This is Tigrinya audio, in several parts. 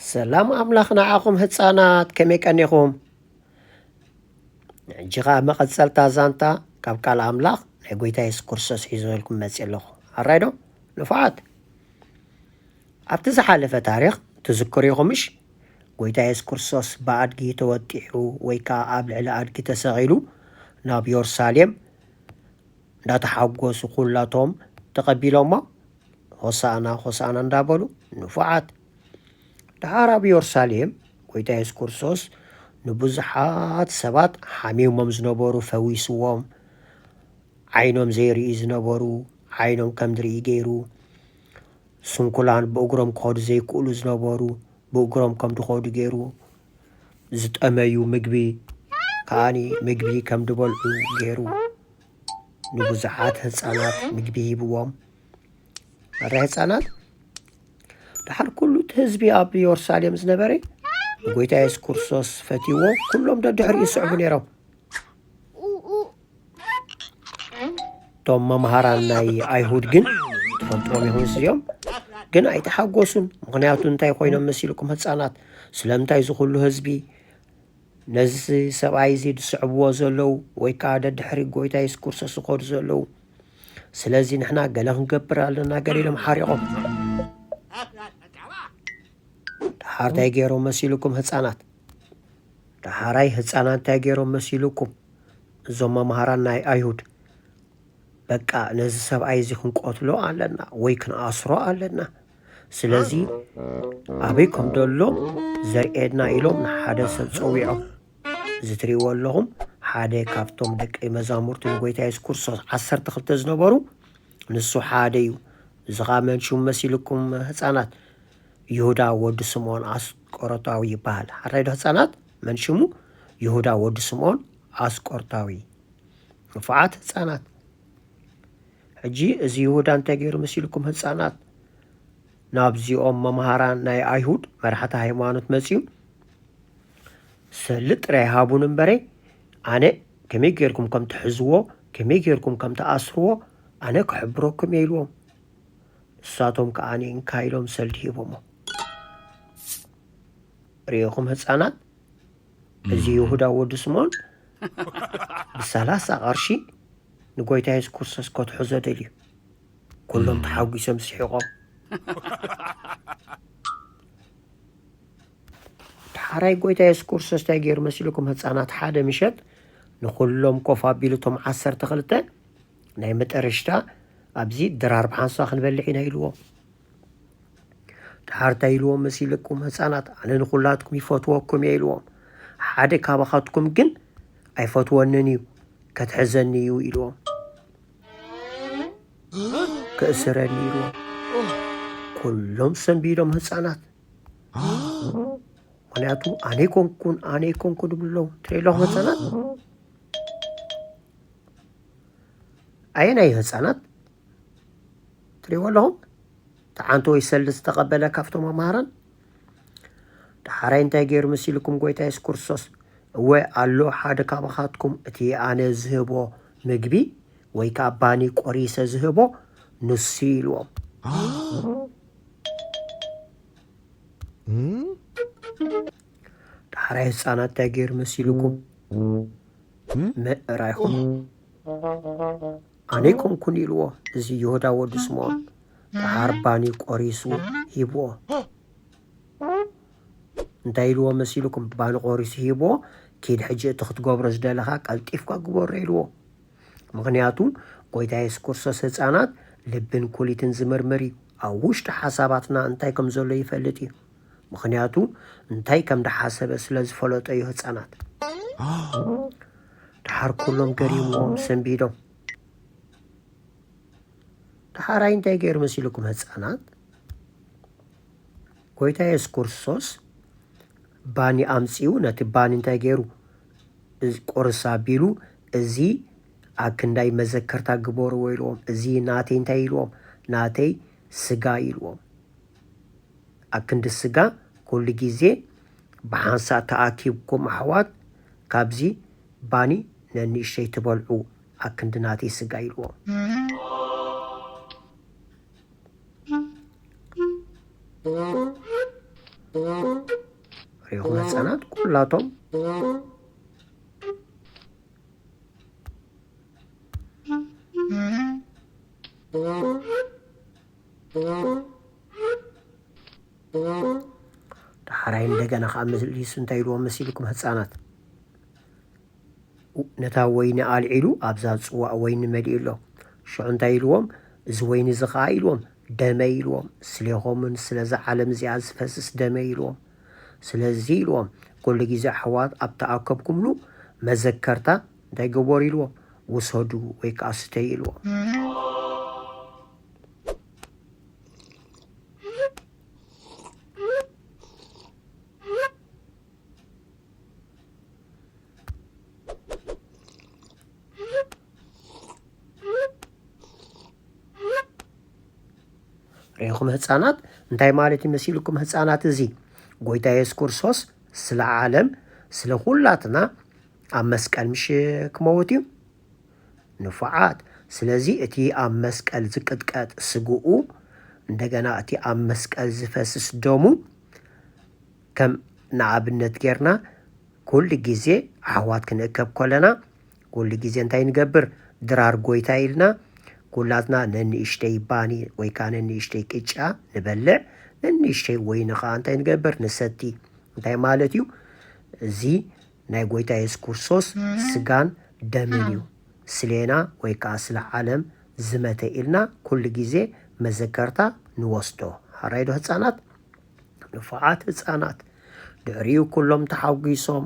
ሰላም ኣምላኽ ንዓኹም ህፃናት፣ ከመይ ቀኒኹም? ሕጂ ኸዓ መቐጸልታ ዛንታ ካብ ቃል ኣምላኽ ናይ ጎይታ የሱስ ክርስቶስ ሒዘልኩም መጺእ ኣለኹ። ኣራይ ዶ? ንፉዓት። ኣብቲ ዝሓለፈ ታሪኽ ትዝክሩ ኢኹም ምሽ? ጎይታ የሱስ ክርስቶስ ብኣድጊ ተወጢሑ ወይ ከኣ ኣብ ልዕሊ ኣድጊ ተሰቒሉ ናብ የሩሳሌም እንዳተሓጎሱ ኩላቶም ተቐቢሎሞ ሆሳእና ሆሳእና እንዳበሉ ንፉዓት። ደሓር ኣብ የሩሳሌም ጎይታ የሱስ ክርስቶስ ንብዙሓት ሰባት ሓሚሞም ዝነበሩ ፈዊስዎም፣ ዓይኖም ዘይርእዩ ዝነበሩ ዓይኖም ከም ዝርኢ ገይሩ፣ ስንኩላን ብእግሮም ክኸዱ ዘይክእሉ ዝነበሩ ብእግሮም ከም ዝኸዱ ገይሩ፣ ዝጠመዩ ምግቢ ከኣኒ ምግቢ ከም ዝበልዑ ገይሩ ንብዙሓት ህፃናት ምግቢ ሂብዎም። መራ ህፃናት ደሓር ኩሉ እቲ ህዝቢ ኣብ የሩሳሌም ዝነበረ ንጎይታ የሱስ ክርስቶስ ፈትይዎ ኩሎም ደድሕሪኡ ይስዕቡ ነይሮም። እቶም መምሃራን ናይ ኣይሁድ ግን ትፈልጥዎም ይኹን እዚኦም ግን ኣይተሓጎሱን። ምኽንያቱ እንታይ ኮይኖም መሲልኩም ህፃናት? ስለምንታይ እዚ ኩሉ ህዝቢ ነዚ ሰብኣይ እዚ ዝስዕብዎ ዘለዉ ወይ ከዓ ደድሕሪ ጎይታ የሱስ ክርስቶስ ዝኸዱ ዘለዉ? ስለዚ ንሕና ገለ ክንገብር ኣለና ገለ ኢሎም ሓሪቖም። ደሓር እንታይ ገይሮም መሲልኩም ህፃናት? ደሓራይ ህፃናት እንታይ ገይሮም መሲልኩም? እዞም መምሃራን ናይ ኣይሁድ በቃ ነዚ ሰብኣይ እዚ ክንቆትሎ ኣለና ወይ ክንኣስሮ ኣለና። ስለዚ ኣበይ ከም ደሎ ዘርእየና ኢሎም ንሓደ ሰብ ፀዊዖም። እዚ ትሪእዎ ኣለኹም ሓደ ካብቶም ደቂ መዛሙርቲ ንጎይታ የሱስ ክርስቶስ ዓሰርተ ክልተ ዝነበሩ ንሱ ሓደ እዩ። እዚ ኸዓ መን ሽሙ መሲልኩም ህፃናት? ይሁዳ ወዲ ስምዖን ኣስቆሮታዊ ይበሃል። ሓራይ ዶ ህፃናት? መን ሽሙ? ይሁዳ ወዲ ስምዖን ኣስቆርታዊ። ንፉዓት ህፃናት። ሕጂ እዚ ይሁዳ እንታይ ገይሩ መሲልኩም ህፃናት? ናብዚኦም መምሃራን ናይ ኣይሁድ መራሕቲ ሃይማኖት መፂኡ ሰልጥ ጥራይ ሃቡን እምበረ ኣነ ከመይ ጌርኩም ከም ትሕዝዎ ከመይ ጌርኩም ከም ትኣስርዎ ኣነ ክሕብረኩም እየ ኢልዎም። ንሳቶም ከኣ እንካ ኢሎም ሰልዲ ሂቦሞ። ርኢኹም ህፃናት፣ እዚ ይሁዳ ወዲ ስምዖን ብሰላሳ ቐርሺ ንጎይታ የሱስ ክርስቶስ ከትሕዞ ደልዩ። ኩሎም ተሓጒሶም ስሒቖም። ደሓራይ ጎይታ የሱስ ክርስቶስ እንታይ ገይሩ መሲልኩም ህፃናት ሓደ ምሸት ንኹሎም ኮፍ ኣቢሉ እቶም ዓሰርተ ክልተ ናይ መጠረሽታ ኣብዚ ድራር ብሓንሳ ክንበልዕ ኢና ኢልዎም። ደሓር እንታይ ኢልዎም መሲልኩም ህፃናት ኣነ ንኹላትኩም ይፈትወኩም እየ ኢልዎም። ሓደ ካባኻትኩም ግን ኣይፈትወንን እዩ ከትሕዘኒ እዩ ኢልዎም። ክእስረኒ ኢልዎም። ኩሎም ሰንቢዶም ህፃናት። ምኽንያቱ ኣነ ይኮንኩን ኣነ ይኮንኩን ይብሉ ኣለዉ። ትርኢ ኣለኹም ህፃናት ኣየናይ ህፃናት ትሪእዎ ኣለኹም? ተዓንቶ ወይ ሰልዲ ዝተቐበለ ካብቶም መምሃራን ደሓራይ እንታይ ገይሩ መሲልኩም ጎይታ የሱስ ክርስቶስ እወ ኣሎ ሓደ ካባኻትኩም እቲ ኣነ ዝህቦ ምግቢ ወይ ከዓ ባኒ ቆሪሰ ዝህቦ ንሱ ኢልዎም። ዳሕራይ ህፃናት እንታይ ገይሩ መሲልኩም ምእራይኹም ኣነ ይኮንኩን ኢልዎ። እዚ ይሁዳ ወዲ ስምዖን ደሓር ባኒ ቆሪሱ ሂብዎ። እንታይ ኢልዎ መሲልኩም? ባኒ ቆሪሱ ሂብዎ። ኪድ ሕጂ እቲ ክትገብሮ ዝደለኻ ቀልጢፍካ ግበሮ ኢልዎ። ምኽንያቱ ጎይታ የሱስ ክርስቶስ ህፃናት ልብን ኩሊትን ዝምርምር እዩ። ኣብ ውሽጢ ሓሳባትና እንታይ ከም ዘሎ ይፈልጥ እዩ። ምኽንያቱ እንታይ ከም ደሓሰበ ስለ ዝፈለጦ እዩ ህፃናት። ደሓር ኩሎም ገሪምዎም ሰንቢዶም። ደሓራይ እንታይ ገይሩ መሲልኩም ህፃናት? ጎይታ የሱስ ክርስቶስ ባኒ ኣምፂኡ ነቲ ባኒ እንታይ ገይሩ ቁርስ ኣቢሉ እዚ ኣክንዳይ መዘከርታ ግበርዎ ኢልዎም። እዚ ናተይ እንታይ ኢልዎም? ናተይ ስጋ ኢልዎም። ኣክንዲ ስጋ ኩሉ ግዜ ብሓንሳእ ተኣኪብኩም ኣሕዋት ካብዚ ባኒ ነንእሽተይ ትበልዑ ኣክንዲ ናተይ ስጋ ኢልዎም። ህፃናት ኩላቶም ዳሕራይ እንደገና ከዓ መሊሱ እንታይ ኢልዎም መሲልኩም ህፃናት? ነታ ወይኒ ኣልዒሉ ኣብዛ ጽዋእ ወይኒ መሊኡ ኣሎ። ሽዑ እንታይ ኢልዎም? እዚ ወይኒ እዚ ኸኣ ኢልዎም ደመይ ኢልዎም፣ ስሌኹምን ስለዛ ዓለም እዚኣ ዝፈስስ ደመይ ኢልዎም። ስለዚ ኢልዎም ኩሉ ግዜ ኣሕዋት ኣብ ተኣከብኩምሉ መዘከርታ እንታይ ገበሩ ኢልዎም? ውሰዱ ወይ ከኣ ስተዩ ኢልዎም። ርኢኹም ህፃናት እንታይ ማለት ይመሲልኩም ህፃናት? እዚ ጎይታ የሱስ ክርስቶስ ስለ ዓለም ስለ ኩላትና ኣብ መስቀል ምሽ ክመውት እዩ። ንፉዓት። ስለዚ እቲ ኣብ መስቀል ዝቅጥቀጥ ስግኡ እንደገና እቲ ኣብ መስቀል ዝፈስስ ደሙ ከም ንኣብነት ጌርና ኩሉ ግዜ ኣሕዋት ክንእከብ ከለና ኩሉ ግዜ እንታይ ንገብር? ድራር ጎይታ ኢልና ኩላትና ነንእሽተይ ባኒ ወይ ከዓ ነንእሽተይ ቅጫ ንበልዕ፣ ነንእሽተይ ወይኒ ከዓ እንታይ ንገብር? ንሰቲ። እንታይ ማለት እዩ? እዚ ናይ ጎይታ የሱስ ክርስቶስ ስጋን ደምን እዩ። ስሌና ወይ ከዓ ስለ ዓለም ዝመተ ኢልና ኩሉ ግዜ መዘከርታ ንወስዶ። ሓራይ ዶ ህፃናት? ንፉዓት ህፃናት። ድሕሪኡ ኩሎም ተሓጒሶም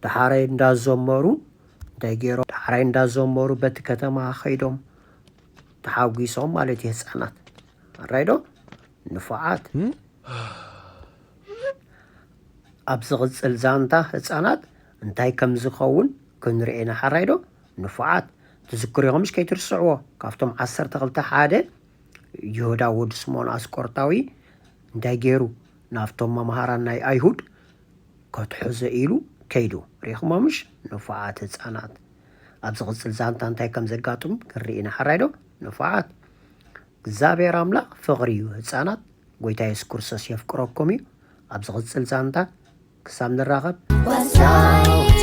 ዳሕራይ እንዳዘመሩ እንታይ ገይሮም? ዳሕራይ እንዳዘመሩ በቲ ከተማ ከይዶም ተሓጒሶም ማለት እዩ ህፃናት። ሓራይ ዶ? ንፉዓት። ኣብ ዝቕፅል ዛንታ ህፃናት እንታይ ከም ዝኸውን ክንርኢ ኢና። ሓራይ ዶ? ንፉዓት። ትዝክሩ ኢኹም ምሽ ከይትርስዕዎ። ካብቶም ዓሰርተ ክልተ ሓደ ይሁዳ ወዲ ስምዖን ኣስቆርጣዊ እንታይ ገይሩ? ናብቶም መምሃራን ናይ ኣይሁድ ከትሕዞ ኢሉ ከይዱ። ርኢኹሞ ምሽ? ንፉዓት ህፃናት። ኣብ ዝቕፅል ዛንታ እንታይ ከም ዘጋጥም ክንርኢ ኢና። ሓራይ ዶ? ንፉዓት። እግዚኣብሔር ኣምላኽ ፍቕሪ እዩ ህፃናት። ጎይታ የሱስ ክርስቶስ የፍቅረኩም እዩ። ኣብ ዝቕፅል ዛንታ ክሳብ ንራኸብ። ዋሳይ